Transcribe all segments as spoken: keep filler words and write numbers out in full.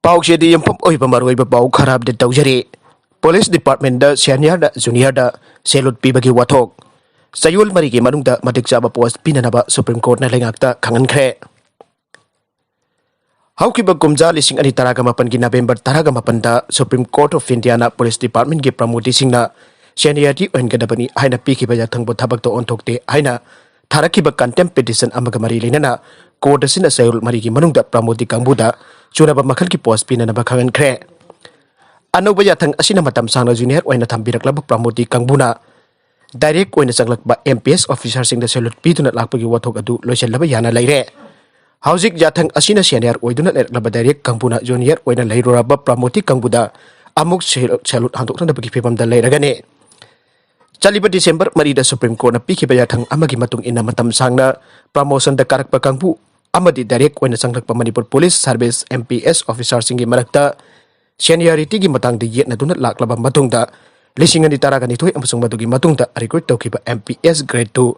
ꯄꯥꯎꯆꯦꯗ ꯌꯨꯝꯐꯝ ꯑꯣꯏꯕ ꯃꯔꯨꯑꯣꯏꯕ ꯄꯥꯎ ꯈꯔ ꯑꯞꯗꯦꯠ ꯇꯧꯖꯔꯤ꯫ ꯄꯨꯂꯤꯁ ꯗꯤꯄꯥꯔꯠꯃꯦꯟꯗ ꯁꯦꯅꯤꯌꯔꯅ ꯖꯨꯅꯤꯌꯔꯗ ꯁꯦꯂꯨꯠ ꯄꯤꯕꯒꯤ ꯋꯥꯊꯣꯛ꯫ ꯆꯌꯣꯜ ꯃꯔꯤꯒꯤ ꯃꯅꯨꯡꯗ ꯃꯇꯤꯛ ꯆꯥꯕ ꯄꯣꯁ ꯄꯤꯅꯅꯕ ꯁꯨꯄ꯭ꯔꯤꯝ ꯀꯣꯔꯠꯅ ꯂꯩꯉꯥꯛꯇ ꯈꯪꯍꯟꯈ꯭ꯔꯦ꯫ ꯍꯧꯈꯤꯕ ꯀꯨꯝꯖꯥ ꯂꯤꯁꯤꯡ ꯑꯅꯤ ꯇꯔꯥꯒ ꯃꯥꯄꯟꯒꯤ ꯅꯕꯦꯝꯕꯔ ꯇꯔꯥꯒ ꯃꯥꯄꯟꯗ supreme court of Indian police ꯗꯤꯄꯥꯔꯠꯃꯦꯟꯒꯤ ꯄ꯭ꯔꯃꯣꯇꯤꯁꯤꯡꯅ ꯁꯦꯅꯤꯌꯔꯇꯤ ꯑꯣꯏꯍꯟꯒꯗꯕꯅꯤ ꯍꯥꯏꯅ ꯄꯤꯈꯤꯕ ꯌꯥꯊꯪꯕꯨ ꯊꯕꯛꯇ ꯑꯣꯟꯊꯣꯛꯇꯦ ꯍꯥꯏꯅ ꯊꯥꯔꯛꯈꯤꯕ ꯀꯟꯇꯦꯝ ꯄꯤꯇꯤꯁꯟ ꯑꯃꯒ ꯃꯔꯤ ꯂꯩꯅꯅ ꯀꯣꯔꯠ ꯑꯁꯤꯅ ꯆꯌꯣꯜ ꯃꯔꯤꯒꯤ ꯃꯅꯨꯡꯗ ꯄ꯭ꯔꯃꯣꯇꯤ ꯀꯥꯡꯕꯨꯗ ꯆꯨꯅꯕ ꯃꯈꯜꯒꯤ ꯄꯣꯁ ꯄꯤꯅꯅꯕ ꯈꯪꯍꯟꯈ꯭ꯔꯦ꯫ ꯑꯅꯧꯕ ꯌꯥꯊꯪ ꯑꯁꯤꯅ ꯃꯇꯝ ꯁꯥꯡꯅ ꯖꯨꯅꯤꯌꯔ ꯑꯣꯏꯅ ꯊꯝꯕꯤꯔꯛꯂꯕ ꯄ꯭ꯔꯃꯣꯇꯤ ꯀꯥꯡꯕꯨꯅ ꯗꯥꯏꯔꯦꯛ ꯑꯣꯏꯅ ꯆꯪꯂꯛꯄ ꯑꯦꯝ ꯄꯤ ꯑꯦꯁ ꯑꯣꯐꯤꯁꯥꯔꯁꯤꯡꯗ ꯁꯦꯂꯨꯠ ꯄꯤꯗꯨꯅ ꯂꯥꯛꯄꯒꯤ ꯋꯥꯊꯣꯛ ꯑꯗꯨ ꯂꯣꯏꯁꯤꯜꯂꯕ ꯌꯥꯅ ꯂꯩꯔꯦ꯫ ꯍꯧꯖꯤꯛ ꯌꯥꯊꯪ ꯑꯁꯤꯅ ꯁꯦꯅꯤꯌꯔ ꯑꯣꯏꯗꯨꯅ ꯂꯩꯔꯛꯂꯕ ꯗꯥꯏꯔꯦꯛ ꯀꯥꯡꯕꯨꯅ ꯖꯨꯅꯤꯌꯔ ꯑꯣꯏꯅ ꯂꯩꯔꯨꯔꯕ ꯄ꯭ꯔꯃꯣꯇꯤ ꯀꯥꯡꯕꯨꯗ ꯑꯃꯨꯛ ꯁꯦꯂꯨꯠ ꯍꯟꯗꯣꯛꯅꯗꯕꯒꯤ ꯐꯤꯕꯝꯗ ꯂꯩꯔꯒꯅꯤ꯫ ꯆꯠꯂꯤꯕ ꯗꯤꯁꯦꯝꯕꯔ ꯃꯔꯤꯗ ꯁꯨꯄ꯭ꯔꯤꯝ ꯀꯣꯔꯠꯅ ꯄꯤꯈꯤꯕ ꯌꯥꯊꯪ ꯑꯃꯒꯤ ꯃꯇꯨꯡ ꯏꯟꯅ ꯃꯇꯝ ꯁꯥꯡꯅ ꯄ꯭ꯔꯃꯣꯁꯟꯗ ꯀꯥꯔꯛꯄ ꯀꯥꯡꯕꯨ ꯑꯃꯗꯤ ꯗꯥꯏꯔꯦꯛ ꯑꯣꯏꯅ ꯆꯪꯂꯛꯄ Manipur police service M P S ꯑꯣꯐꯤꯁꯥꯔꯁꯤꯡꯒꯤ ꯃꯔꯛꯇ ꯁꯦꯅꯤꯌꯔꯤꯇꯤꯒꯤ ꯃꯇꯥꯡꯗ ꯌꯦꯠꯅꯗꯨꯅ ꯂꯥꯛꯂꯕ ꯃꯇꯨꯡꯗ, ꯂꯤꯁꯤꯡ ꯑꯅꯤ ꯇꯔꯥꯒ ꯅꯤꯊꯣꯏ ꯑꯃꯁꯨꯡ ꯃꯗꯨꯒꯤ ꯃꯇꯨꯡꯗ ꯔꯤꯀ꯭ꯔꯨꯠ ꯇꯧꯈꯤꯕ M P S grade two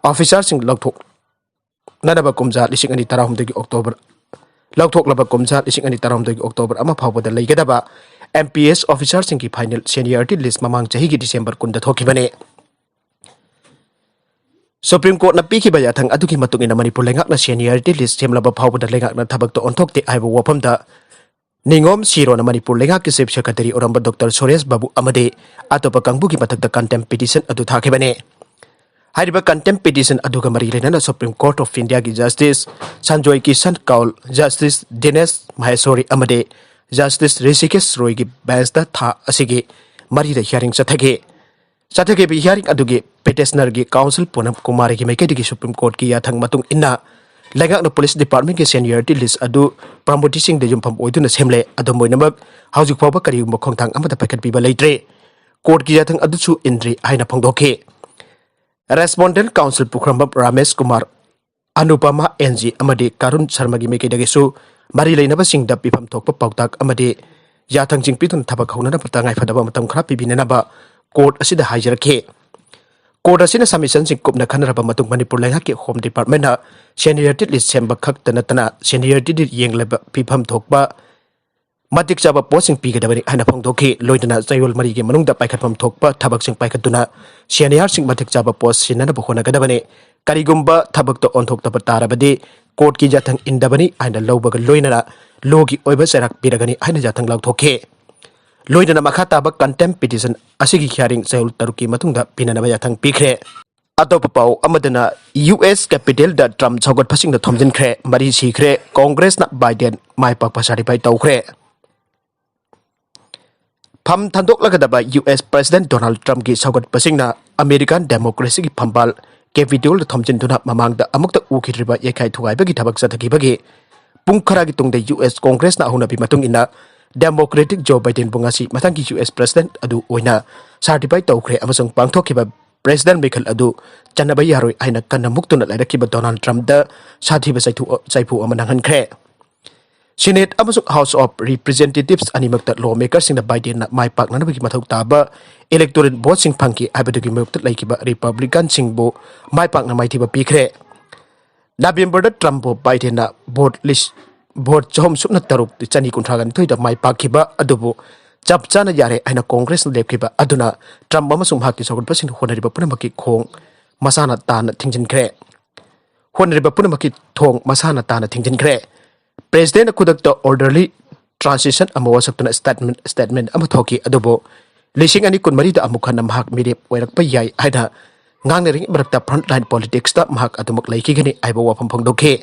ꯑꯣꯐꯤꯁꯥꯔꯁꯤꯡ ꯂꯧꯊꯣꯛꯅꯅꯕ ꯀꯨꯝꯖꯥ ꯂꯤꯁꯤꯡ ꯑꯅꯤ ꯇꯔꯥꯍꯨꯝꯗꯣꯏꯒꯤ ꯑꯣꯛꯇꯣꯕꯔ, ꯂꯧꯊꯣꯛꯂꯕ ꯀꯨꯝꯖꯥ ꯂꯤꯁꯤꯡ ꯑꯅꯤ ꯇꯔꯥꯍꯨꯝꯗꯣꯏꯒꯤ ꯑꯣꯛꯇꯣꯕꯔ ꯑꯃ ꯐꯥꯎꯕꯗ ꯂꯩꯒꯗꯕ ꯑꯦꯝ ꯄꯤ ꯑꯦꯁ ꯑꯣꯐꯤꯁꯥꯔꯁꯤꯡꯒꯤ ꯐꯥꯏꯅꯦꯜ ꯁꯦꯅꯤꯌꯔꯤꯇꯤ ꯂꯤꯁ ꯃꯃꯥꯡ ꯆꯍꯤꯒꯤ ꯗꯤꯁꯦꯝꯕꯔ ꯀꯨꯟꯗ ꯊꯣꯛꯈꯤꯕꯅꯤ꯫ ꯁꯨꯄ꯭ꯔꯤꯝ ꯀꯣꯔꯠꯅ ꯄꯤꯈꯤꯕ ꯌꯥꯊꯪ ꯑꯗꯨꯒꯤ ꯃꯇꯨꯡ ꯏꯟꯅ ꯃꯅꯤꯄꯨꯔ ꯂꯩꯉꯥꯛꯅ ꯁꯦꯅꯤꯌꯔꯤꯇꯤ ꯂꯤꯁ ꯁꯦꯝꯂꯕ ꯐꯥꯎꯕꯗ ꯂꯩꯉꯥꯛꯅ ꯊꯕꯛꯇ ꯑꯣꯟꯊꯣꯛꯇꯦ ꯍꯥꯏꯕ ꯋꯥꯐꯝꯗ ꯅꯤꯉꯣꯝ ꯁꯤꯔꯣꯅ ꯃꯅꯤꯄꯨꯔ ꯂꯩꯉꯥꯛꯀꯤ ꯆꯤꯐ ꯁꯦꯀ꯭ꯔꯦꯇꯔꯤ ꯑꯣꯏꯔꯝꯕ ꯗꯣꯛꯇꯔ ꯁꯨꯔꯦꯁ ꯕꯥꯕꯨ ꯑꯃꯗꯤ ꯑꯇꯣꯞꯄ ꯀꯥꯡꯕꯨꯒꯤ ꯃꯊꯛꯇ ꯀꯟꯇꯦꯝ ꯄꯤꯇꯤꯁꯟ ꯑꯗꯨ ꯊꯥꯈꯤꯕꯅꯤ꯫ ꯍꯥꯏꯔꯤꯕ ꯀꯟꯇꯦꯝ ꯄꯤꯇꯤꯁꯟ ꯑꯗꯨꯒ ꯃꯔꯤ ꯂꯩꯅꯅ ꯁꯨꯄ꯭ꯔꯤꯝ ꯀꯣꯔꯠ ꯑꯣꯐ ꯏꯟꯗꯤꯌꯥꯒꯤ ꯖꯁꯇꯤꯁ ꯁꯟꯖꯣꯏ ꯀꯤꯁꯟ ꯀꯧꯜ, ꯖꯁꯇꯤꯁ ꯗꯤꯅꯦꯁ ꯃꯍꯦꯁꯣꯔꯤ ꯑꯃꯗꯤ ꯖꯁꯇꯤꯁ ꯔꯤꯁꯤꯀꯦꯁ ꯔꯣꯏꯒꯤ ꯕꯦꯟꯁꯇ ꯊꯥ ꯑꯁꯤꯒꯤ ꯃꯔꯤꯗ ꯍꯤꯌꯥꯔꯤꯡ ꯆꯠꯊꯈꯤ꯫ ꯆꯠꯊꯈꯤꯕ ꯍꯤꯌꯥꯔꯤꯡ ꯑꯗꯨꯒꯤ ꯄꯤꯇꯤꯁꯅꯔꯒꯤ ꯀꯥꯎꯟꯁꯤꯜ ꯄꯨꯅꯝ ꯀꯨꯃꯥꯔꯤꯒꯤ ꯃꯥꯏꯀꯩꯗꯒꯤ ꯁꯨꯄ꯭ꯔꯤꯝ ꯀꯣꯔꯠꯀꯤ ꯌꯥꯊꯪ ꯃꯇꯨꯡ ꯏꯟꯅ ꯂꯩꯉꯥꯛꯅ ꯄꯨꯂꯤꯁ ꯗꯤꯄꯥꯔꯠꯃꯦꯟꯒꯤ ꯁꯦꯅꯤꯌꯔꯤꯇꯤ ꯂꯤꯁ ꯑꯗꯨ ꯄ꯭ꯔꯃꯣꯇꯤꯁꯤꯡꯗ ꯌꯨꯝꯐꯝ ꯑꯣꯏꯗꯨꯅ ꯁꯦꯝꯂꯦ꯫ ꯑꯗꯨꯝ ꯑꯣꯏꯅꯃꯛ, ꯍꯧꯖꯤꯛ ꯐꯥꯎꯕ ꯀꯔꯤꯒꯨꯝꯕ ꯈꯣꯡꯊꯥꯡ ꯑꯃꯠꯇ ꯄꯥꯏꯈꯠꯄꯤꯕ ꯂꯩꯇ꯭ꯔꯤ꯫ ꯀꯣꯔꯠꯀꯤ ꯌꯥꯊꯪ ꯑꯗꯨꯁꯨ ꯏꯟꯗ꯭ꯔꯤ ꯍꯥꯏꯅ ꯐꯣꯡꯗꯣꯛꯈꯤ꯫ Respondent council Pukhrambam Ramesh Kumar, Anupama N G ꯑꯃꯗꯤ ꯀꯥꯔꯨꯟ ꯁꯔꯃꯒꯤ ꯃꯥꯏꯀꯩꯗꯒꯤꯁꯨ ꯃꯔꯤ ꯂꯩꯅꯕꯁꯤꯡꯗ ꯄꯤꯐꯝ ꯊꯣꯛꯄ ꯄꯥꯎꯇꯥꯛ ꯑꯃꯗꯤ ꯌꯥꯊꯪꯁꯤꯡ ꯄꯤꯗꯨꯅ ꯊꯕꯛ ꯍꯧꯅꯅꯕ ꯇꯉꯥꯏꯐꯗꯕ ꯃꯇꯝ ꯈꯔ ꯄꯤꯕꯤꯅꯅꯕ ꯀꯣꯔꯠ ꯑꯁꯤꯗ ꯍꯥꯏꯖꯔꯛꯈꯤ꯫ ꯀꯣꯔꯠ ꯑꯁꯤꯅ ꯁꯕꯃꯤꯁꯟꯁꯤꯡ ꯀꯨꯞꯅ ꯈꯟꯅꯔꯕ ꯃꯇꯨꯡ ꯃꯅꯤꯄꯨꯔ ꯂꯩꯉꯥꯛꯀꯤ ꯍꯣꯝ ꯗꯤꯄꯥꯔꯠꯃꯦꯟꯅ ꯁꯦꯅꯤꯌꯔꯤꯇꯤ ꯂꯤꯁ ꯁꯦꯝꯕ ꯈꯛꯇ ꯅꯠꯇꯅ ꯁꯦꯅꯤꯌꯔꯤꯇꯤꯗ ꯌꯦꯡꯂꯕ ꯄꯤꯐꯝ ꯊꯣꯛꯄ ꯃꯇꯤꯛ ꯆꯥꯕ ꯄꯣꯁꯁꯤꯡ ꯄꯤꯒꯗꯕꯅꯤ ꯍꯥꯏꯅ ꯐꯣꯡꯗꯣꯛꯈꯤ꯫ ꯂꯣꯏꯅꯅ ꯆꯌꯣꯜ ꯃꯔꯤꯒꯤ ꯃꯅꯨꯡꯗ ꯄꯥꯏꯈꯠꯐꯝ ꯊꯣꯛꯄ ꯊꯕꯛꯁꯤꯡ ꯄꯥꯏꯈꯠꯇꯨꯅ ꯁꯦꯅꯤꯌꯔꯁꯤꯡ ꯃꯇꯤꯛ ꯆꯥꯕ ꯄꯣꯁ ꯁꯤꯟꯅꯅꯕ ꯍꯣꯠꯅꯒꯗꯕꯅꯤ꯫ ꯀꯔꯤꯒꯨꯝꯕ ꯊꯕꯛꯇ ꯑꯣꯟꯊꯣꯛꯇꯕ ꯇꯥꯔꯕꯗꯤ ꯀꯣꯔꯠꯀꯤ ꯌꯥꯊꯪ ꯏꯟꯗꯕꯅꯤ ꯍꯥꯏꯅ ꯂꯧꯕꯒ ꯂꯣꯏꯅꯅ ꯂꯣꯒꯤ ꯑꯣꯏꯕ ꯆꯩꯔꯥꯛ ꯄꯤꯔꯒꯅꯤ ꯍꯥꯏꯅ ꯌꯥꯊꯪ ꯂꯧꯊꯣꯛꯈꯤ꯫ ꯂꯣꯏꯅꯅ ꯃꯈꯥ ꯇꯥꯕ ꯀꯟꯇꯦꯝ ꯄꯤꯇꯤꯁꯟ ꯑꯁꯤꯒꯤ ꯍꯤꯌꯥꯔꯤꯡ ꯆꯌꯣꯜ ꯇꯔꯨꯛꯀꯤ ꯃꯇꯨꯡꯗ ꯄꯤꯅꯅꯕ ꯌꯥꯊꯪ ꯄꯤꯈ꯭ꯔꯦ꯫ ꯑꯇꯣꯞꯄ ꯄꯥꯎ ꯑꯃꯗꯅ, ꯌꯨ ꯑꯦꯁ ꯀꯦꯄꯤꯇꯦꯜꯗ ꯇ꯭ꯔꯝꯞ ꯁꯧꯒꯠꯄꯁꯤꯡꯅ ꯊꯣꯝꯖꯤꯟꯈ꯭ꯔꯦ, ꯃꯔꯤ ꯁꯤꯈ꯭ꯔꯦ, ꯀꯣꯡꯒ꯭ꯔꯦꯁꯅ ꯕꯥꯏꯗꯦꯟ ꯃꯥꯏ ꯄꯥꯛꯄ ꯁꯥꯔꯇꯤꯐꯥꯏ ꯇꯧꯈ꯭ꯔꯦ꯫ ꯐꯝ ꯊꯥꯗꯣꯛꯂꯒꯗꯕ ꯌꯨ ꯑꯦꯁ ꯄ꯭ꯔꯦꯁꯤꯗꯦꯟꯠ ꯗꯣꯅꯥꯜꯗ ꯇ꯭ꯔꯝꯞꯀꯤ ꯁꯧꯒꯠꯄꯁꯤꯡꯅ ꯑꯃꯦꯔꯤꯀꯥꯟ ꯗꯦꯃꯣꯀ꯭ꯔꯦꯁꯤꯒꯤ ꯐꯝꯕꯥꯜ ꯀꯦꯄꯤꯇꯣꯜꯗ ꯊꯣꯝꯖꯤꯟꯗꯨꯅ ꯃꯃꯥꯡꯗ ꯑꯃꯨꯛꯇ ꯎꯈꯤꯗ꯭ꯔꯤꯕ ꯌꯩꯈꯥꯏ ꯊꯨꯒꯥꯏꯕꯒꯤ ꯊꯕꯛ ꯆꯠꯊꯈꯤꯕꯒꯤ ꯄꯨꯡ ꯈꯔꯒꯤ ꯇꯨꯡꯗ ꯌꯨ ꯑꯦꯁ ꯀꯣꯡꯒ꯭ꯔꯦꯁꯅ ꯍꯧꯅꯕꯤ ꯃꯇꯨꯡ ꯏꯟꯅ ꯗꯦꯃꯣꯀ꯭ꯔꯦꯇꯤꯛ ꯖꯣ ꯕꯥꯏꯗꯦꯟꯕꯨ ꯉꯁꯤ ꯃꯊꯪꯒꯤ ꯌꯨ ꯑꯦꯁ ꯄ꯭ꯔꯦꯁꯤꯗꯦꯟꯠ ꯑꯗꯨ ꯑꯣꯏꯅ ꯁꯥꯔꯇꯤꯐꯥꯏ ꯇꯧꯈ꯭ꯔꯦ ꯑꯃꯁꯨꯡ ꯄꯥꯡꯊꯣꯛꯈꯤꯕ ꯄ꯭ꯔꯦꯁꯤꯗꯦꯟꯠ ꯃꯤꯈꯜ ꯑꯗꯨ ꯆꯟꯅꯕ ꯌꯥꯔꯣꯏ ꯍꯥꯏꯅ ꯀꯟꯅ ꯃꯨꯛꯇꯨꯅ ꯂꯩꯔꯛꯈꯤꯕ ꯗꯣꯅꯥꯜꯗ ꯇ꯭ꯔꯝꯞꯇ ꯁꯥꯊꯤꯕ ꯆꯩꯊꯨ-, ꯆꯩꯐꯨ ꯑꯃ ꯅꯪꯍꯟꯈ꯭ꯔꯦ꯫ ꯁꯤꯅꯦꯠ ꯑꯃꯁꯨꯡ ꯍꯥꯎꯁ ꯑꯣꯐ ꯔꯤꯄ꯭ꯔꯦꯖꯦꯟꯇꯦꯇꯤꯚꯁ ꯑꯅꯤꯃꯛꯇ ꯂꯣ ꯃꯦꯀꯔꯁꯤꯡꯅ ꯕꯥꯏꯗꯦꯟꯅ ꯃꯥꯏ ꯄꯥꯛꯅꯅꯕꯒꯤ ꯃꯊꯧ ꯇꯥꯕ ꯏꯂꯦꯛꯇꯣꯔꯦꯜ ꯚꯣꯠꯁꯤꯡ ꯐꯪꯈꯤ ꯍꯥꯏꯕꯗꯨꯒꯤ ꯃꯥꯌꯣꯛꯇ ꯂꯩꯈꯤꯕ ꯔꯤꯄꯕ꯭ꯂꯤꯀꯥꯟꯁꯤꯡꯕꯨ ꯃꯥꯏ ꯄꯥꯛꯅ ꯃꯥꯏꯊꯤꯕ ꯄꯤꯈ꯭ꯔꯦ꯫ ꯅꯕꯦꯝꯕꯔꯗ ꯇ꯭ꯔꯝꯞꯄꯨ ꯕꯥꯏꯗꯦꯟꯅ ꯚꯣꯠ ꯂꯤꯁ, ꯚꯣꯠ ꯆꯍꯨꯝ ꯁꯨꯞꯅ ꯇꯔꯨꯛ ꯆꯅꯤ ꯀꯨꯟꯊ꯭ꯔꯥꯒ ꯅꯤꯊꯣꯏꯗ ꯃꯥꯏ ꯄꯥꯛꯈꯤꯕ ꯑꯗꯨꯕꯨ ꯆꯞ ꯆꯥꯅ ꯌꯥꯔꯦ ꯍꯥꯏꯅ ꯀꯣꯡꯒ꯭ꯔꯦꯁꯅ ꯂꯦꯞꯈꯤꯕ ꯑꯗꯨꯅ ꯇ꯭ꯔꯝꯞ ꯑꯃꯁꯨꯡ ꯃꯍꯥꯛꯀꯤ ꯁꯧꯒꯠꯄꯁꯤꯡꯅ ꯍꯣꯠꯅꯔꯤꯕ ꯄꯨꯝꯅꯃꯛꯀꯤ ꯈꯣꯡ ꯃꯁꯥꯅ ꯇꯥꯅ ꯊꯤꯡꯖꯤꯟꯈ꯭ꯔꯦ꯫ ꯍꯣꯠꯅꯔꯤꯕ ꯄꯨꯝꯅꯃꯛꯀꯤ ꯊꯣꯡ ꯃꯁꯥꯅ ꯇꯥꯅ ꯊꯤꯡꯖꯤꯟꯈ꯭ꯔꯦ꯫ ꯄ꯭ꯔꯦꯁꯤꯗꯦꯟꯠꯅ ꯈꯨꯗꯛꯇ ꯑꯣꯔꯗꯔꯂꯤ ꯇ꯭ꯔꯥꯟꯁꯤꯁꯟ ꯑꯃ ꯋꯥꯁꯛꯇꯨꯅ ꯁ꯭ꯇꯦꯠꯃꯦꯟꯠ, ꯁ꯭ꯇꯦꯠꯃꯦꯟꯠ ꯑꯃ ꯊꯣꯛꯈꯤ, ꯑꯗꯨꯕꯨ ꯂꯤꯁꯤꯡ ꯑꯅꯤ ꯀꯨꯟꯃꯔꯤꯗ ꯑꯃꯨꯛ ꯍꯟꯅ ꯃꯍꯥꯛ ꯃꯤꯔꯦꯞ ꯑꯣꯏꯔꯛꯄ ꯌꯥꯏ ꯍꯥꯏꯅ ꯉꯥꯡꯅꯔꯤꯉꯩ ꯃꯔꯛꯇ ꯐ꯭ꯔꯟꯠꯂꯥꯏꯟ ꯄꯣꯂꯤꯇꯤꯛꯁꯇ ꯃꯍꯥꯛ ꯑꯗꯨꯃꯛ ꯂꯩꯈꯤꯒꯅꯤ ꯍꯥꯏꯕ ꯋꯥꯐꯝ ꯐꯣꯡꯗꯣꯛꯈꯤ꯫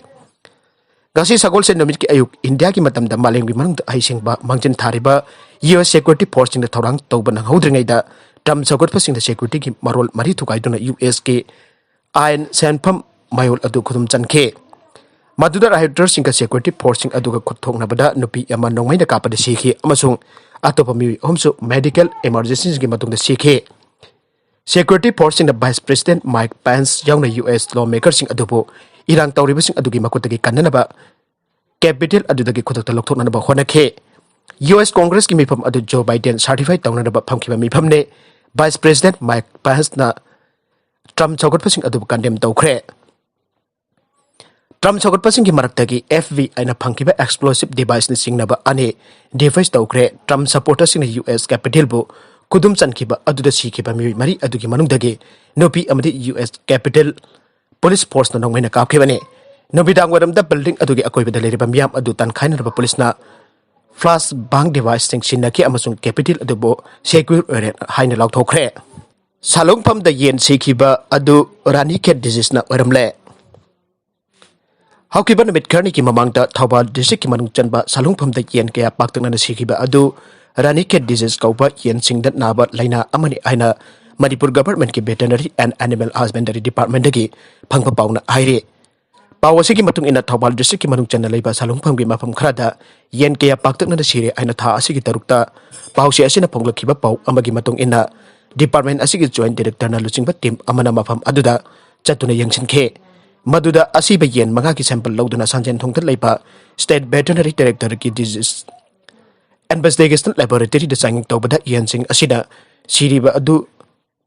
ꯉꯁꯤ ꯁꯒꯣꯜꯁꯦꯟ ꯅꯨꯃꯤꯠꯀꯤ ꯑꯌꯨꯛ ꯏꯟꯗꯤꯌꯥꯒꯤ ꯃꯇꯝꯗ ꯃꯥꯂꯦꯝꯒꯤ ꯃꯅꯨꯡꯗ ꯑꯍꯩꯁꯤꯡꯕ ꯃꯥꯡꯖꯤꯟ ꯊꯥꯔꯤꯕ ꯌꯨ ꯑꯦꯁ ꯁꯦꯀ꯭ꯌꯨꯔꯤꯇꯤ ꯐꯣꯔꯁꯁꯤꯡꯗ ꯊꯧꯔꯥꯡ ꯇꯧꯕ ꯅꯪꯍꯧꯗ꯭ꯔꯤꯉꯩꯗ ꯇ꯭ꯔꯝꯞ ꯁꯧꯒꯠꯄꯁꯤꯡꯗ ꯁꯦꯀ꯭ꯌꯨꯔꯤꯇꯤꯒꯤ ꯃꯔꯣꯜ ꯃꯔꯤ ꯊꯨꯒꯥꯏꯗꯨꯅ ꯌꯨ ꯑꯦꯁꯀꯤ ꯑꯥꯏꯟ ꯁꯦꯟꯐꯝ ꯃꯌꯣꯜ ꯑꯗꯨ ꯈꯨꯗꯨꯝ ꯆꯟꯈꯤ꯫ ꯃꯗꯨꯗ ꯔꯥꯏꯑꯣꯇꯔꯁꯤꯡꯒ ꯁꯦꯀ꯭ꯌꯨꯔꯤꯇꯤ ꯐꯣꯔꯁꯁꯤꯡ ꯑꯗꯨꯒ ꯈꯨꯠ ꯊꯣꯛꯅꯕꯗ ꯅꯨꯄꯤ ꯑꯃ ꯅꯣꯡꯃꯩꯅ ꯀꯥꯞꯄꯗ ꯁꯤꯈꯤ ꯑꯃꯁꯨꯡ ꯑꯇꯣꯞꯄ ꯃꯤꯑꯣꯏ ꯑꯍꯨꯝꯁꯨ ꯃꯦꯗꯤꯀꯦꯜ ꯏꯃꯔꯖꯦꯟꯁꯤꯒꯤ ꯃꯇꯨꯡꯗ ꯁꯤꯈꯤ꯫ ꯁꯦꯀ꯭ꯌꯨꯔꯤꯇꯤ ꯐꯣꯔꯁꯁꯤꯡꯅ ꯚꯥꯏꯁ ꯄ꯭ꯔꯦꯁꯤꯗꯦꯟꯠ ꯃꯥꯏꯛ ꯄꯦꯟꯁ ꯌꯥꯎꯅ ꯌꯨ ꯑꯦꯁ ꯂꯣ ꯃꯦꯀꯔꯁꯤꯡ ꯑꯗꯨꯕꯨ ꯏꯔꯥꯡ ꯇꯧꯔꯤꯕꯁꯤꯡ ꯑꯗꯨꯒꯤ ꯃꯈꯨꯠꯇꯒꯤ ꯀꯟꯅꯅꯕ ꯀꯦꯄꯤꯇꯦꯜ ꯑꯗꯨꯗꯒꯤ ꯈꯨꯗꯛꯇ ꯂꯧꯊꯣꯛꯅꯅꯕ ꯍꯣꯠꯅꯈꯤ꯫ ꯌꯨ ꯑꯦꯁ ꯀꯣꯡꯒ꯭ꯔꯦꯁꯀꯤ ꯃꯤꯐꯝ ꯑꯗꯨ ꯖꯣ ꯕꯥꯏꯗꯦꯟ ꯁꯥꯔꯇꯤꯐꯥꯏ ꯇꯧꯅꯅꯕ ꯐꯝꯈꯤꯕ ꯃꯤꯐꯝꯅꯤ꯫ ꯚꯥꯏꯁ ꯄ꯭ꯔꯦꯁꯤꯗꯦꯟꯠ ꯃꯥꯏꯛ ꯄꯦꯟꯁꯅ ꯇ꯭ꯔꯝꯞ ꯁꯧꯒꯠꯄꯁꯤꯡ ꯑꯗꯨꯕꯨ ꯀꯟꯗꯦꯝ ꯇꯧꯈ꯭ꯔꯦ꯫ ꯇ꯭ꯔꯝꯞ ꯁꯧꯒꯠꯄꯁꯤꯡꯒꯤ ꯃꯔꯛꯇꯒꯤ ꯑꯦꯐ ꯕꯤ ꯑꯥꯏꯅ ꯐꯪꯈꯤꯕ explosive deviceꯅ ꯆꯤꯡꯅꯕ ꯑꯅꯤ defuse ꯇꯧꯈ꯭ꯔꯦ꯫ ꯇ꯭ꯔꯝꯞ supporterꯁꯤꯡꯅ ꯌꯨ ꯑꯦꯁ Capitolꯕꯨ ꯈꯨꯗꯨꯝ ꯆꯟꯈꯤꯕ ꯑꯗꯨꯗ ꯁꯤꯈꯤꯕ ꯃꯤꯑꯣꯏ ꯃꯔꯤ ꯑꯗꯨꯒꯤ ꯃꯅꯨꯡꯗꯒꯤ ꯅꯨꯄꯤ ꯑꯃꯗꯤ ꯌꯨ ꯑꯦꯁ Capitol police forceꯅ ꯅꯣꯡꯃꯩꯅ ꯀꯥꯞꯈꯤꯕꯅꯤ꯫ ꯅꯨꯃꯤꯗꯥꯡ ꯋꯥꯏꯔꯝꯗ building ꯑꯗꯨꯒꯤ ꯑꯀꯣꯏꯕꯗ ꯂꯩꯔꯤꯕ ꯃꯤꯌꯥꯝ ꯑꯗꯨ ꯇꯥꯟꯈꯥꯏꯅꯅꯕ policeꯅ flashbang deviceꯁꯤꯡ ꯁꯤꯖꯤꯟꯅꯈꯤ ꯑꯃꯁꯨꯡ Capitol ꯑꯗꯨꯕꯨ secure ꯑꯣꯏꯔꯦ ꯍꯥꯏꯅ ꯂꯥꯎꯊꯣꯛꯈ꯭ꯔꯦ꯫ ꯁꯥꯂꯣꯡꯐꯝꯗ ꯌꯦꯟ ꯁꯤꯈꯤꯕ ꯑꯗꯨ ꯔꯥꯅꯤ ꯈꯦꯠ diseaseꯅ ꯑꯣꯏꯔꯝꯂꯦ꯫ ꯍꯧꯈꯤꯕ ꯅꯨꯃꯤꯠ ꯈꯔꯅꯤꯒꯤ ꯃꯃꯥꯡꯗ ꯊꯧꯕꯥꯜ districtꯀꯤ ꯃꯅꯨꯡ ꯆꯟꯕ ꯁꯥꯂꯨꯡꯐꯝꯗ ꯌꯦꯟ ꯀꯌꯥ ꯄꯥꯛꯇꯛꯅꯅ ꯁꯤꯈꯤꯕ ꯑꯗꯨ ꯔꯥꯅꯤ ꯈꯦꯠ disease ꯀꯧꯕ ꯌꯦꯟꯁꯤꯡꯗ ꯅꯥꯕ ꯂꯥꯏꯅꯥ ꯑꯃꯅꯤ ꯍꯥꯏꯅ Manipur Governmentꯀꯤ Veterinary and Animal Husbandry Departmentꯇꯒꯤ ꯐꯪꯕ ꯄꯥꯎꯅ ꯍꯥꯏꯔꯤ꯫ ꯄꯥꯎ ꯑꯁꯤꯒꯤ ꯃꯇꯨꯡ ꯏꯟꯅ ꯊꯧꯕꯥꯜ districtꯀꯤ ꯃꯅꯨꯡ ꯆꯟꯅ ꯂꯩꯕ ꯁꯥꯂꯨꯡꯐꯝꯒꯤ ꯃꯐꯝ ꯈꯔꯗ ꯌꯦꯟ ꯀꯌꯥ ꯄꯥꯛꯇꯛꯅꯅ ꯁꯤꯔꯦ ꯍꯥꯏꯅ ꯊꯥ ꯑꯁꯤꯒꯤ ꯇꯔꯨꯛꯇ ꯄꯥꯎꯆꯦ ꯑꯁꯤꯅ ꯐꯣꯡꯂꯛꯈꯤꯕ ꯄꯥꯎ ꯑꯃꯒꯤ ꯃꯇꯨꯡ ꯏꯟꯅ department ꯑꯁꯤꯒꯤ joint directorꯅ ꯂꯨꯆꯤꯡꯕ team ꯑꯃꯅ ꯃꯐꯝ ꯑꯗꯨꯗ ꯆꯠꯇꯨꯅ ꯌꯦꯡꯁꯤꯟꯈꯤ꯫ ꯃꯗꯨꯗ ꯑꯁꯤꯕ ꯌꯦꯟ ꯃꯉꯥꯒꯤ sample ꯂꯧꯗꯨꯅ ꯁꯟꯖꯦꯟ ꯊꯣꯡꯗ ꯂꯩꯕ State Veterinary Directorateꯀꯤ Disease Investigation Laboratoryꯗ ꯆꯥꯡꯌꯦꯡ ꯇꯧꯕꯗ ꯌꯦꯟꯁꯤꯡ ꯑꯁꯤꯗ ꯁꯤꯔꯤꯕ ꯑꯗꯨ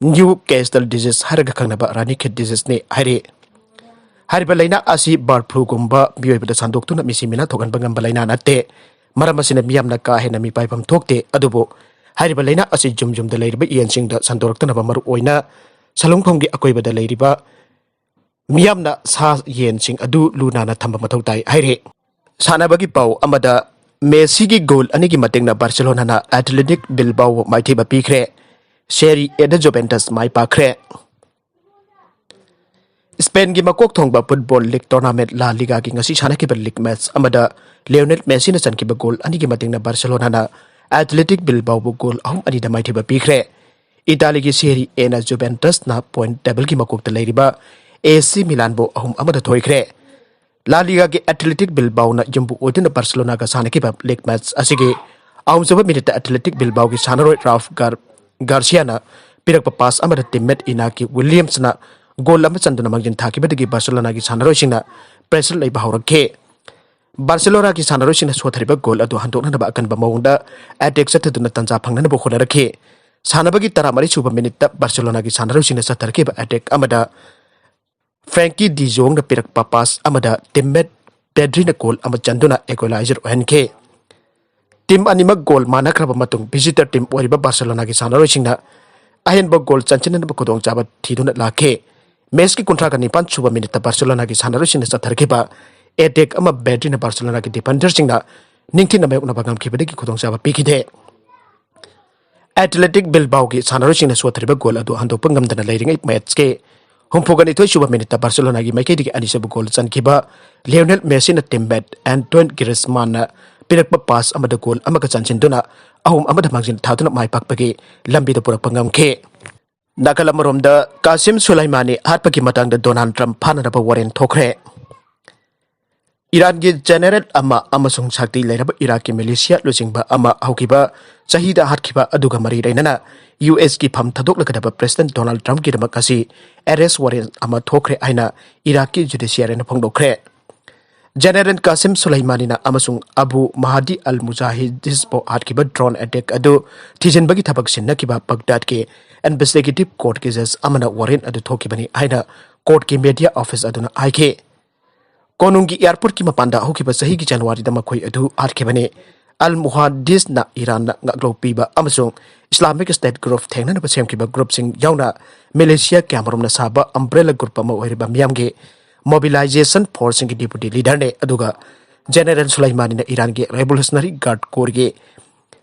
Newcastle disease ꯍꯥꯏꯔꯒ ꯈꯪꯅꯕ ꯔꯥꯅꯤ ꯈꯦꯠ diseaseꯅꯤ ꯍꯥꯏꯔꯤ꯫ ꯍꯥꯏꯔꯤꯕ ꯂꯥꯏꯅꯥ ꯑꯁꯤ bird fluꯒꯨꯝꯕ ꯃꯤꯑꯣꯏꯕꯗ ꯁꯟꯗꯣꯛꯇꯨꯅ ꯃꯤꯁꯤ ꯃꯤꯅꯥ ꯊꯣꯛꯍꯟꯕ ꯉꯝꯕ ꯂꯥꯏꯅꯥ ꯅꯠꯇꯦ꯫ ꯃꯔꯝ ꯑꯁꯤꯅ ꯃꯤꯌꯥꯝꯅ ꯀꯥ ꯍꯦꯟꯅ ꯃꯤꯄꯥꯏꯐꯝ ꯊꯣꯛꯇꯦ꯫ ꯑꯗꯨꯕꯨ ꯍꯥꯏꯔꯤꯕ ꯂꯥꯏꯅꯥ ꯑꯁꯤ ꯌꯨꯝ ꯌꯨꯝꯗ ꯂꯩꯔꯤꯕ ꯌꯦꯟꯁꯤꯡꯗ ꯁꯟꯗꯣꯔꯛꯇꯅꯕ ꯃꯔꯨꯑꯣꯏꯅ ꯁꯂꯨꯡꯐꯝꯒꯤ ꯑꯀꯣꯏꯕꯗ ꯂꯩꯔꯤꯕ ꯃꯤꯌꯥꯝꯅ ꯁꯥ ꯌꯦꯟꯁꯤꯡ ꯑꯗꯨ ꯂꯨ ꯅꯥꯟꯅ ꯊꯝꯕ ꯃꯊꯧ ꯇꯥꯏ ꯍꯥꯏꯔꯤ꯫ ꯁꯥꯟꯅꯕꯒꯤ ꯄꯥꯎ ꯑꯃꯗ, ꯃꯦꯁꯤꯒꯤ goal ꯑꯅꯤꯒꯤ ꯃꯇꯦꯡꯅ Barcelonaꯅ Athletic Bilbaoꯕꯨ ꯃꯥꯏꯊꯤꯕ ꯄꯤꯈ꯭ꯔꯦ꯫ Serie Aꯗ Juventus ꯃꯥꯏ ꯄꯥꯛꯈ꯭ꯔꯦ꯫ Spainꯒꯤ ꯃꯀꯣꯛ ꯊꯣꯡꯕ football league tournament La Ligaꯒꯤ ꯉꯁꯤ ꯁꯥꯟꯅꯈꯤꯕ league match ꯑꯃꯗ Lionel Messiꯅ ꯆꯟꯈꯤꯕ goal ꯑꯅꯤꯒꯤ ꯃꯇꯦꯡꯅ Barcelonaꯅ Athletic Bilbaoꯕꯨ goal ꯑꯍꯨꯝ ꯑꯅꯤꯗ ꯃꯥꯏꯊꯤꯕ ꯄꯤꯈ꯭ꯔꯦ꯫ Italyꯒꯤ Serie Aꯅ Juventusꯅ point tableꯒꯤ ꯃꯀꯣꯛꯇ ꯂꯩꯔꯤꯕ AC Milanꯕꯨ ꯑꯍꯨꯝ ꯑꯃꯗ ꯊꯣꯏꯈ꯭ꯔꯦ꯫ La Ligaꯒꯤ Athletic Bilbaoꯅ ꯌꯨꯝꯕꯨ ꯑꯣꯏꯗꯨꯅ Barcelonaꯒ ꯁꯥꯟꯅꯈꯤꯕ league match ꯑꯁꯤꯒꯤ ꯑꯍꯨꯝꯁꯨꯕ minuteꯇ Athletic Bilbaoꯒꯤ ꯁꯥꯟꯅꯔꯣꯏ Rafa Gar-, Garciaꯅ ꯄꯤꯔꯛꯄ pass ꯑꯃꯗ teammate Iñaki Williamsꯅ goal ꯑꯃ ꯆꯟꯗꯨꯅ ꯃꯥꯡꯖꯤꯟ ꯊꯥꯈꯤꯕꯗꯒꯤ Barcelonaꯒꯤ ꯁꯥꯟꯅꯔꯣꯏꯁꯤꯡꯅ pressure ꯂꯩꯕ ꯍꯧꯔꯛꯈꯤ꯫ Barcelonaꯒꯤ ꯁꯥꯟꯅꯔꯣꯏꯁꯤꯡꯅ ꯁꯣꯊꯔꯤꯕ goal ꯑꯗꯨ ꯍꯟꯗꯣꯛꯅꯅꯕ ꯑꯀꯟꯕ ꯃꯑꯣꯡꯗ attack ꯆꯠꯊꯗꯨꯅ ꯇꯥꯟꯖꯥ ꯐꯪꯅꯅꯕ ꯍꯣꯠꯅꯔꯛꯈꯤ꯫ ꯁꯥꯟꯅꯕꯒꯤ ꯇꯔꯥꯃꯔꯤ ꯁꯨꯕ minuteꯇ Barcelonaꯒꯤ ꯁꯥꯟꯅꯔꯣꯏꯁꯤꯡꯅ ꯆꯠꯊꯔꯛꯈꯤꯕ attack ꯑꯃꯗ ꯐ꯭ꯔꯦꯡꯀꯤ ꯗꯤ ꯖꯣꯡꯅ ꯄꯤꯔꯛꯄ ꯄꯥꯁ ꯑꯃꯗ ꯇꯤꯝꯃꯦꯠ ꯄꯦꯗ꯭ꯔꯤꯅ ꯒꯣꯜ ꯑꯃ ꯆꯟꯗꯨꯅ ꯏꯀ꯭ꯋꯦꯂꯥꯏꯖꯔ ꯑꯣꯏꯍꯟꯈꯤ꯫ ꯇꯤꯝ ꯑꯅꯤꯃꯛ ꯒꯣꯜ ꯃꯥꯟꯅꯈ꯭ꯔꯕ ꯃꯇꯨꯡ ꯚꯤꯖꯤꯇꯔ ꯇꯤꯝ ꯑꯣꯏꯔꯤꯕ ꯕꯥꯔꯁꯦꯂꯣꯅꯥꯒꯤ ꯁꯥꯟꯅꯔꯣꯏꯁꯤꯡꯅ ꯑꯍꯦꯟꯕ ꯒꯣꯜ ꯆꯟꯁꯤꯟꯅꯅꯕ ꯈꯨꯗꯣꯡꯆꯥꯕ ꯊꯤꯗꯨꯅ ꯂꯥꯛꯈꯤ꯫ ꯃꯦꯆꯀꯤ ꯀꯨꯟꯊ꯭ꯔꯥꯒ ꯅꯤꯄꯥꯟ ꯁꯨꯕ ꯃꯤꯅꯤꯠꯇ ꯕꯥꯔꯁꯦꯂꯣꯅꯥꯒꯤ ꯁꯥꯟꯅꯔꯣꯏꯁꯤꯡꯅ ꯆꯠꯊꯔꯛꯈꯤꯕ ꯑꯦꯇꯦꯛ ꯑꯃ ꯕꯦꯗ꯭ꯔꯤꯅ ꯕꯥꯔꯁꯦꯂꯣꯅꯥꯒꯤ ꯗꯤꯐꯦꯟꯗꯔꯁꯤꯡꯅ ꯅꯤꯡꯊꯤꯅ ꯃꯥꯌꯣꯛꯅꯕ ꯉꯝꯈꯤꯕꯗꯒꯤ ꯈꯨꯗꯣꯡꯆꯥꯕ ꯄꯤꯈꯤꯗꯦ꯫ ꯑꯦꯊꯂꯦꯇꯤꯛ ꯕꯤꯜꯕꯥꯎꯒꯤ ꯁꯥꯟꯅꯔꯣꯏꯁꯤꯡꯅ ꯁꯣꯠꯊꯔꯤꯕ ꯒꯣꯜ ꯑꯗꯨ ꯍꯟꯗꯣꯛꯄ ꯉꯝꯗꯅ ꯂꯩꯔꯤꯉꯩ ꯃꯦꯆꯀꯤ ꯍꯨꯝꯐꯨꯒ ꯅꯤꯊꯣꯏ ꯁꯨꯕ ꯃꯤꯅꯤꯠꯇ ꯕꯥꯔꯁꯦꯂꯣꯅꯥꯒꯤ ꯃꯥꯏꯀꯩꯗꯒꯤ ꯑꯅꯤꯁꯨꯕ ꯒꯣꯜ ꯆꯟꯈꯤꯕ ꯂꯤꯑꯣꯅꯦꯜ ꯃꯦꯁꯤꯅ ꯇꯤꯝꯃꯦꯠ ꯑꯦꯟꯇꯣꯏꯟ ꯒ꯭ꯔꯤꯁꯃꯥꯟꯅ ꯄꯤꯔꯛꯄ ꯄꯥꯁ ꯑꯃꯗ ꯒꯣꯜ ꯑꯃꯒ ꯆꯟꯁꯤꯟꯗꯨꯅ ꯑꯍꯨꯝ ꯑꯃꯗ ꯃꯥꯡꯖꯤꯜ ꯊꯥꯗꯨꯅ ꯃꯥꯏ ꯄꯥꯛꯄꯒꯤ ꯂꯝꯕꯤꯗ ꯄꯨꯔꯛꯄ ꯉꯝꯈꯤ꯫ ꯅꯥꯀꯜ ꯑꯃꯔꯣꯝꯗ ꯀꯥꯁꯤꯝ ꯁꯨꯂꯩꯃꯥꯅꯤ ꯍꯥꯠꯄꯒꯤ ꯃꯇꯥꯡꯗ ꯗꯣꯅꯥꯜꯗ ꯇ꯭ꯔꯝꯞ ꯐꯥꯅꯅꯕ ꯋꯥꯔꯦꯟ ꯊꯣꯛꯈ꯭ꯔꯦ꯫ ꯏꯔꯥꯟꯒꯤ ꯖꯦꯅꯦꯔꯦꯜ ꯑꯃ ꯑꯃꯁꯨꯡ ꯁꯛꯇꯤ ꯂꯩꯔꯕ ꯏꯔꯥꯛꯀꯤ ꯃꯤꯂꯤꯁꯤꯌꯥ ꯂꯨꯆꯤꯡꯕ ꯑꯃ ꯍꯧꯈꯤꯕ ꯆꯍꯤꯗ ꯍꯥꯠꯈꯤꯕ ꯑꯗꯨꯒ ꯃꯔꯤ ꯂꯩꯅꯅ ꯌꯨ ꯑꯦꯁꯀꯤ ꯐꯝ ꯊꯥꯗꯣꯛꯂꯒꯗꯕ ꯄ꯭ꯔꯦꯁꯤꯗꯦꯟꯠ ꯗꯣꯅꯥꯜꯗ ꯇ꯭ꯔꯝꯞꯀꯤꯗꯃꯛ ꯉꯁꯤ ꯑꯦꯔꯦꯁ ꯋꯥꯔꯦꯟꯠ ꯑꯃ ꯊꯣꯛꯈ꯭ꯔꯦ ꯍꯥꯏꯅ ꯏꯔꯥꯛꯀꯤ ꯖꯨꯗꯤꯁꯤꯌꯥꯔꯤꯅ ꯐꯣꯡꯗꯣꯛꯈ꯭ꯔꯦ꯫ ꯖꯦꯅꯦꯔꯦꯜ ꯀꯥꯁꯤꯝ ꯁꯨꯂꯩꯃꯥꯅꯤꯅ ꯑꯃꯁꯨꯡ ꯑꯕꯨ ꯃꯍꯥꯗꯤ ꯑꯜ ꯃꯨꯖꯥꯍꯤꯗꯤꯁꯄꯨ ꯍꯥꯠꯈꯤꯕ ꯗ꯭ꯔꯣꯟ ꯑꯦꯇꯦꯛ ꯑꯗꯨ ꯊꯤꯖꯤꯟꯕꯒꯤ ꯊꯕꯛ ꯁꯤꯟꯅꯈꯤꯕ ꯕꯒꯗꯥꯗꯀꯤ ꯏꯟꯚꯦꯁꯇꯤꯒꯦꯇꯤꯚ ꯀꯣꯔꯠꯀꯤ ꯖꯖ ꯑꯃꯅ ꯋꯥꯔꯦꯟꯠ ꯑꯗꯨ ꯊꯣꯛꯈꯤꯕꯅꯤ ꯍꯥꯏꯅ ꯀꯣꯔꯠꯀꯤ ꯃꯦꯗꯤꯌꯥ ꯑꯣꯐꯤꯁ ꯑꯗꯨꯅ ꯍꯥꯏꯈꯤ꯫ ꯀꯣꯅꯨꯡꯒꯤ ꯑꯦꯌꯔꯄꯣꯔꯠꯀꯤ ꯃꯄꯥꯟꯗ ꯍꯧꯈꯤꯕ ꯆꯍꯤꯒꯤ ꯖꯅꯋꯥꯔꯤꯗ ꯃꯈꯣꯏ ꯑꯗꯨ ꯍꯥꯠꯈꯤꯕꯅꯤ꯫ ꯑꯜ ꯃꯨꯍꯥꯗꯤꯁꯅ ꯏꯔꯥꯟꯅ ꯉꯥꯛꯂꯧ ꯄꯤꯕ ꯑꯃꯁꯨꯡ ꯏꯁꯂꯥꯃꯤꯛ ꯁ꯭ꯇꯦꯠ ꯒ꯭ꯔꯨꯞ ꯊꯦꯡꯅꯅꯕ ꯁꯦꯝꯈꯤꯕ ꯒ꯭ꯔꯨꯞꯁꯤꯡ ꯌꯥꯎꯅ ꯃꯦꯂꯦꯁꯤꯌꯥ ꯀꯌꯥꯃꯔꯨꯝꯅ ꯁꯥꯕ ꯑꯝꯕ꯭ꯔꯦꯂꯥ ꯒ꯭ꯔꯨꯞ ꯑꯃ ꯑꯣꯏꯔꯤꯕ ꯃꯤꯌꯥꯝꯒꯤ ꯃꯣꯕꯤꯂꯥꯏꯖꯦꯁꯟ ꯐꯣꯔꯁꯁꯤꯡꯒꯤ ꯗꯤꯄꯨꯇꯤ ꯂꯤꯗꯔꯅꯤ꯫ ꯑꯗꯨꯒ ꯖꯦꯅꯦꯔꯦꯜ ꯁꯨꯂꯩꯃꯥꯅꯤꯅ ꯏꯔꯥꯟꯒꯤ ꯔꯦꯚꯣꯂꯨꯁꯅꯔꯤ ꯒꯥꯔꯗ ꯀꯣꯔꯒꯤ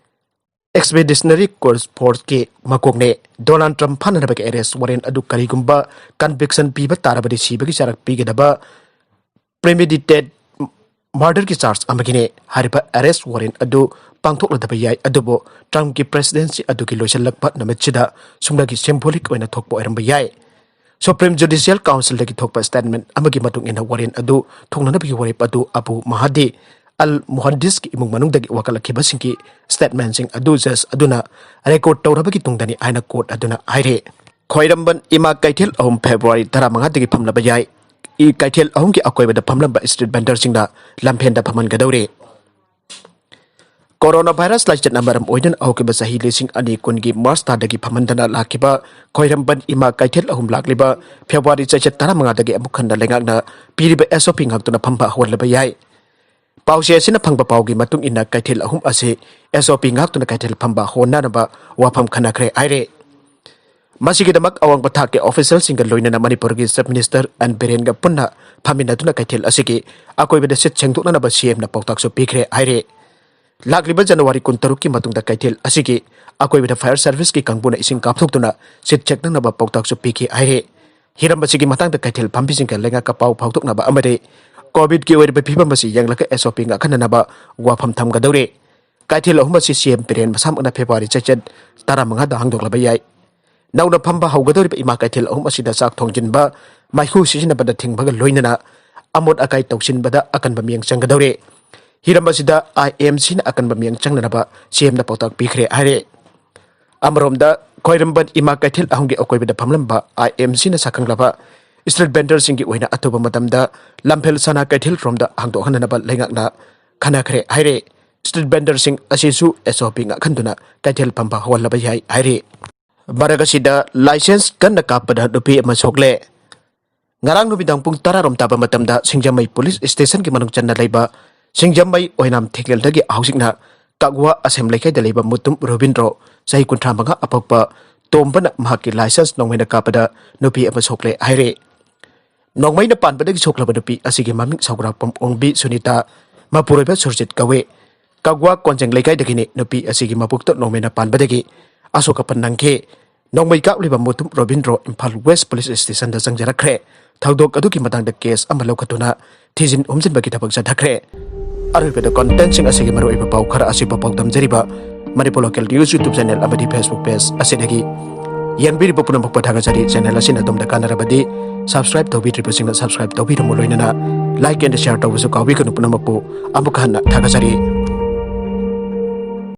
ꯑꯦꯛꯁꯄꯦꯗꯤꯁꯅꯔꯤ ꯀꯣꯔꯁ ꯐꯣꯔꯁꯀꯤ ꯃꯀꯣꯛꯅꯦ꯫ ꯗꯣꯅꯥꯜꯗ ꯇ꯭ꯔꯝꯞ ꯐꯥꯅꯅꯕꯒꯤ ꯑꯦꯔꯦꯁ ꯋꯥꯔꯦꯟꯠ ꯑꯗꯨ ꯀꯔꯤꯒꯨꯝꯕ ꯀꯟꯚꯤꯛꯁꯟ ꯄꯤꯕ ꯇꯥꯔꯕꯗꯤ ꯁꯤꯕꯒꯤ ꯆꯥꯔꯛ ꯄꯤꯒꯗꯕ ꯄ꯭ꯔꯤꯃꯦꯗꯤꯇꯦꯠ ꯃꯔꯗꯔꯒꯤ ꯆꯥꯔꯖ ꯑꯃꯒꯤꯅꯤ꯫ ꯍꯥꯏꯔꯤꯕ ꯑꯦꯔꯦꯁ ꯋꯥꯔꯦꯟꯠ ꯑꯗꯨ ꯄꯥꯡꯊꯣꯛꯂꯗꯕ ꯌꯥꯏ, ꯑꯗꯨꯕꯨ ꯇ꯭ꯔꯝꯞꯀꯤ ꯄ꯭ꯔꯦꯁꯤꯗꯦꯟꯁꯤ ꯑꯗꯨꯒꯤ ꯂꯣꯏꯁꯤꯜꯂꯛꯄ ꯅꯨꯃꯤꯠꯁꯤꯗ ꯁꯨꯞꯅꯒꯤ ꯁꯤꯝꯕꯣꯂꯤꯛ ꯑꯣꯏꯅ ꯊꯣꯛꯄ ꯑꯣꯏꯔꯝꯕ ꯌꯥꯏ꯫ ꯁꯨꯄ꯭ꯔꯤꯝ ꯖꯨꯗꯤꯁꯤꯌꯦꯜ ꯀꯥꯎꯟꯁꯤꯜꯗꯒꯤ ꯊꯣꯛꯄ ꯁ꯭ꯇꯦꯠꯃꯦꯟꯠ ꯑꯃꯒꯤ ꯃꯇꯨꯡ ꯏꯟꯅ ꯋꯥꯔꯦꯟꯠ ꯑꯗꯨ ꯊꯣꯛꯅꯅꯕꯒꯤ ꯋꯥꯔꯦꯞ ꯑꯗꯨ ꯑꯕꯨ ꯃꯍꯗꯤ ꯑꯜ ꯃꯨꯍꯟꯗꯤꯁꯀꯤ ꯏꯃꯨꯡ ꯃꯅꯨꯡꯗꯒꯤ ꯋꯥꯀꯠꯂꯛꯈꯤꯕꯁꯤꯡꯒꯤ ꯁ꯭ꯇꯦꯠꯃꯦꯟꯠꯁꯤꯡ ꯑꯗꯨ ꯖꯖ ꯑꯗꯨꯅ ꯔꯦꯀꯣꯔꯗ ꯇꯧꯔꯕꯒꯤ ꯇꯨꯡꯗꯅꯤ ꯍꯥꯏꯅ ꯀꯣꯔꯠ ꯑꯗꯨꯅ ꯍꯥꯏꯔꯤ꯫ ꯈ꯭ꯋꯥꯏꯔꯝꯕꯟ ꯏꯃꯥ ꯀꯩꯊꯦꯜ ꯑꯍꯨꯝ ꯐꯦꯕ꯭ꯔꯨꯋꯥꯔꯤ ꯇꯔꯥꯃꯉꯥꯗꯒꯤ ꯐꯝꯂꯕ ꯌꯥꯏ꯫ ꯏ ꯀꯩꯊꯦꯜ ꯑꯍꯨꯝꯒꯤ ꯑꯀꯣꯏꯕꯗ ꯐꯝꯂꯝꯕ ꯁ꯭ꯇ꯭ꯔꯤꯠ ꯚꯦꯟꯗꯔꯁꯤꯡꯅ ꯂꯝꯐꯦꯟꯗ ꯐꯝꯍꯟꯒꯗꯧꯔꯤ꯫ Coronavirus ꯂꯥꯏꯆꯠꯅ ꯃꯔꯝ ꯑꯣꯏꯗꯨꯅ ꯍꯧꯈꯤꯕ ꯆꯍꯤ ꯂꯤꯁꯤꯡ ꯑꯅꯤ ꯀꯨꯟꯒꯤ March ꯊꯥꯗꯒꯤ ꯐꯝꯍꯟꯗꯅ ꯂꯥꯛꯈꯤꯕ ꯈ꯭ꯋꯥꯏꯔꯝꯕꯟ ꯏꯃꯥ ꯀꯩꯊꯦꯜ ꯑꯍꯨꯝ ꯂꯥꯛꯂꯤꯕ February ꯆꯩꯆꯠ ꯇꯔꯥꯃꯉꯥꯗꯒꯤ ꯑꯃꯨꯛ ꯍꯟꯅ ꯂꯩꯉꯥꯛꯅ ꯄꯤꯔꯤꯕ S O P ꯉꯥꯛꯇꯨꯅ ꯐꯝꯕ ꯍꯧꯍꯜꯂꯕ ꯌꯥꯏ꯫ ꯄꯥꯎꯆꯦ ꯑꯁꯤꯅ ꯐꯪꯕ ꯄꯥꯎꯒꯤ ꯃꯇꯨꯡ ꯏꯟꯅ ꯀꯩꯊꯦꯜ ꯑꯍꯨꯝ ꯑꯁꯤ S O P ꯉꯥꯛꯇꯨꯅ ꯀꯩꯊꯦꯜ ꯐꯝꯕ ꯍꯧꯍꯟꯅꯅꯕ ꯋꯥꯐꯝ ꯈꯟꯅꯈ꯭ꯔꯦ ꯍꯥꯏꯔꯦ꯫ ꯃꯁꯤꯒꯤꯗꯃꯛ ꯑꯋꯥꯡꯕ ꯊꯥꯛꯀꯤ officialꯁꯤꯡꯒ ꯂꯣꯏꯅꯅ ꯃꯅꯤꯄꯨꯔꯒꯤ Chief Minister N ꯕꯤꯔꯦꯟꯒ ꯄꯨꯟꯅ ꯐꯝꯃꯤꯟꯅꯗꯨꯅ ꯀꯩꯊꯦꯜ ꯑꯁꯤꯒꯤ ꯑꯀꯣꯏꯕꯗ ꯁꯤꯠ ꯁꯦꯡꯗꯣꯛꯅꯅꯕ C M ꯅ ꯄꯥꯎꯇꯥꯛꯁꯨ ꯄꯤꯈ꯭ꯔꯦ ꯍꯥꯏꯔꯦ꯫ ꯂꯥꯛꯂꯤꯕ January ꯀꯨꯟꯇꯔꯨꯛꯀꯤ ꯃꯇꯨꯡꯗ ꯀꯩꯊꯦꯜ ꯑꯁꯤꯒꯤ ꯑꯀꯣꯏꯕꯗ fire serviceꯀꯤ ꯀꯥꯡꯕꯨꯅ ꯏꯁꯤꯡ ꯀꯥꯞꯊꯣꯛꯇꯨꯅ ꯁꯤꯠ ꯁꯦꯡꯅꯅꯕ ꯄꯥꯎꯇꯥꯛꯁꯨ ꯄꯤꯈꯤ ꯍꯥꯏꯔꯦ꯫ ꯍꯤꯔꯝ ꯑꯁꯤꯒꯤ ꯃꯇꯥꯡꯗ ꯀꯩꯊꯦꯜ ꯐꯝꯕꯤꯁꯤꯡꯒ ꯂꯩꯉꯥꯛꯀ ꯄꯥꯎ ꯐꯥꯎꯗꯣꯛꯅꯕ ꯑꯃꯗꯤ COVIDꯀꯤ ꯑꯣꯏꯔꯤꯕ ꯐꯤꯕꯝ ꯑꯁꯤ ꯌꯦꯡꯂꯒ S O P ꯉꯥꯛꯍꯟꯅꯅꯕ ꯋꯥꯐꯝ ꯊꯝꯒꯗꯧꯔꯤ꯫ ꯀꯩꯊꯦꯜ ꯑꯍꯨꯝ ꯑꯁꯤ C M ꯕꯤꯔꯦꯟ ꯃꯁꯥꯃꯛꯅ February ꯆꯩꯆꯠ ꯇꯔꯥꯃꯉꯥꯗ ꯍꯥꯡꯗꯣꯛꯂꯕ ꯌꯥꯏ꯫ ꯅꯧꯅ ꯐꯝꯕ ꯍꯧꯒꯗꯧꯔꯤꯕ ꯏꯃꯥ ꯀꯩꯊꯦꯜ ꯑꯍꯨꯝ ꯑꯁꯤꯗ ꯆꯥꯛ ꯊꯣꯡꯖꯤꯟꯕ, ꯃꯩꯈꯨ ꯁꯤꯖꯤꯟꯅꯕꯗ ꯊꯤꯡꯕꯒ ꯂꯣꯏꯅꯅ ꯑꯃꯣꯠ ꯑꯀꯥꯏ ꯇꯧꯁꯤꯟꯕꯗ ꯑꯀꯟꯕ ꯃꯤꯠꯌꯦꯡ ꯆꯪꯒꯗꯧꯔꯤ꯫ ꯍꯤꯔꯝ ꯑꯁꯤꯗ I M Cꯅ ꯑꯀꯟꯕ ꯃꯤꯠꯌꯦꯡ ꯆꯪꯅꯅꯕ C M ꯅ ꯄꯥꯎꯇꯥꯛ ꯄꯤꯈ꯭ꯔꯦ ꯍꯥꯏꯔꯦ꯫ ꯑꯃꯔꯣꯝꯗ, ꯈ꯭ꯋꯥꯏꯔꯝꯕꯟ ꯏꯃꯥ ꯀꯩꯊꯦꯜ ꯑꯍꯨꯝꯒꯤ ꯑꯀꯣꯏꯕꯗ ꯐꯝꯂꯝꯕ I M Cꯅ ꯁꯛꯈꯪꯂꯕ street vendorꯁꯤꯡꯒꯤ ꯑꯣꯏꯅ ꯑꯊꯨꯕ ꯃꯇꯝꯗ ꯂꯝꯐꯦꯜ ꯁꯅꯥ ꯀꯩꯊꯦꯜ ꯔꯣꯝꯗ ꯍꯥꯡꯗꯣꯛꯍꯟꯅꯅꯕ ꯂꯩꯉꯥꯛꯅ ꯈꯟꯅꯈ꯭ꯔꯦ ꯍꯥꯏꯔꯦ꯫ Street vendorꯁꯤꯡ ꯑꯁꯤꯁꯨ S O P ꯉꯥꯛꯍꯟꯗꯨꯅ ꯀꯩꯊꯦꯜ ꯐꯝꯕ ꯍꯧꯍꯜꯂꯕ ꯌꯥꯏ ꯍꯥꯏꯔꯤ꯫ ꯃꯔꯛ ꯑꯁꯤꯗ licence ꯀꯟꯅ ꯀꯥꯞꯄꯗ ꯅꯨꯄꯤ ꯑꯃ ꯁꯣꯛꯂꯦ꯫ ꯉꯔꯥꯡ ꯅꯨꯃꯤꯗꯥꯡ ꯄꯨꯡ ꯇꯔꯥ ꯔꯣꯝ ꯇꯥꯕ ꯃꯇꯝꯗ ꯁꯤꯡꯖꯃꯩ police stationꯒꯤ ꯃꯅꯨꯡ ꯆꯟꯅ ꯂꯩꯕ ꯁꯤꯡꯖꯃꯩ ꯑꯣꯏꯅꯥꯝ ꯊꯤꯒꯦꯜꯗꯒꯤ ꯍꯧꯖꯤꯛꯅ ꯀꯛꯋꯥ ꯑꯁꯦꯝ ꯂꯩꯀꯥꯏꯗ ꯂꯩꯕ ꯃꯨꯇꯨꯝ ꯔꯣꯕꯤꯟꯗ꯭ꯔꯣ, ꯆꯍꯤ ꯀꯨꯟꯊ꯭ꯔꯥ ꯃꯉꯥ, ꯑꯄꯣꯛꯄ ꯇꯣꯝꯕꯅ ꯃꯍꯥꯛꯀꯤ licence ꯅꯣꯡꯃꯩꯅ ꯀꯥꯞꯄꯗ ꯅꯨꯄꯤ ꯑꯃ ꯁꯣꯛꯂꯦ ꯍꯥꯏꯔꯦ꯫ ꯅꯣꯡꯃꯩꯅ ꯄꯥꯟꯕꯗꯒꯤ ꯁꯣꯛꯂꯕ ꯅꯨꯄꯤ ꯑꯁꯤꯒꯤ ꯃꯃꯤꯡ ꯁꯧꯒ꯭ꯔꯥꯛꯄꯝ ꯑꯣꯡꯕꯤ ꯁꯨꯅꯤꯇꯥ, ꯃꯄꯨꯔꯣꯏꯕ ꯁꯨꯔꯖꯤꯠ ꯀꯧꯏ꯫ ꯀꯛꯋꯥ ꯀꯣꯟꯖꯦꯡ ꯂꯩꯀꯥꯏꯗꯒꯤꯅꯤ ꯅꯨꯄꯤ ꯑꯁꯤꯒꯤ ꯃꯕꯨꯛꯇ ꯅꯣꯡꯃꯩꯅ ꯄꯥꯟꯕꯗꯒꯤ ꯑꯁꯣꯛ ꯑꯄꯟ ꯅꯪꯈꯤ꯫ ꯅꯣꯡꯃꯩ ꯀꯥꯞꯂꯤꯕ ꯃꯨꯇꯨꯝ ꯔꯣꯕꯤꯟꯗ꯭ꯔꯣ ꯏꯝꯐꯥꯜ West Police Stationꯗ ꯆꯪꯖꯔꯛꯈ꯭ꯔꯦ꯫ ꯊꯧꯗꯣꯛ ꯑꯗꯨꯒꯤ ꯃꯇꯥꯡꯗ case ꯑꯃ ꯂꯧꯈꯠꯇꯨꯅ ꯊꯤꯖꯤꯟ ꯍꯨꯝꯖꯤꯟꯕꯒꯤ ꯊꯕꯛ ꯆꯠꯊꯈ꯭ꯔꯦ꯫ ꯑꯔꯣꯏꯕꯗ contentꯁꯤꯡ ꯑꯁꯤꯒꯤ ꯃꯔꯨꯑꯣꯏꯕ ꯄꯥꯎ ꯈꯔ ꯑꯁꯤꯕꯨ ꯄꯥꯎꯗꯝꯖꯔꯤꯕ Manipur Local News YouTube channel ꯑꯃꯗꯤ Facebook page ꯑꯁꯤꯗꯒꯤ ꯌꯦꯡꯕꯤꯔꯤꯕ ꯄꯨꯝꯅꯃꯛꯄꯨ ꯊꯥꯒꯠꯆꯔꯤ꯫ Channel ꯑꯁꯤꯅ ꯑꯗꯣꯝꯗ ꯀꯥꯟꯅꯔꯕꯗꯤ subscribe ꯇꯧꯕꯤꯗ꯭ꯔꯤꯕꯁꯤꯡꯅ subscribe ꯇꯧꯕꯤꯔꯝꯃꯨ, ꯂꯣꯏꯅꯅ like and share ꯇꯧꯕꯁꯨ ꯀꯥꯎꯕꯤꯒꯅꯨ꯫ ꯄꯨꯝꯅꯃꯛꯄꯨ ꯑꯃꯨꯛ ꯍꯟꯅ ꯊꯥꯒꯠꯆꯔꯤ꯫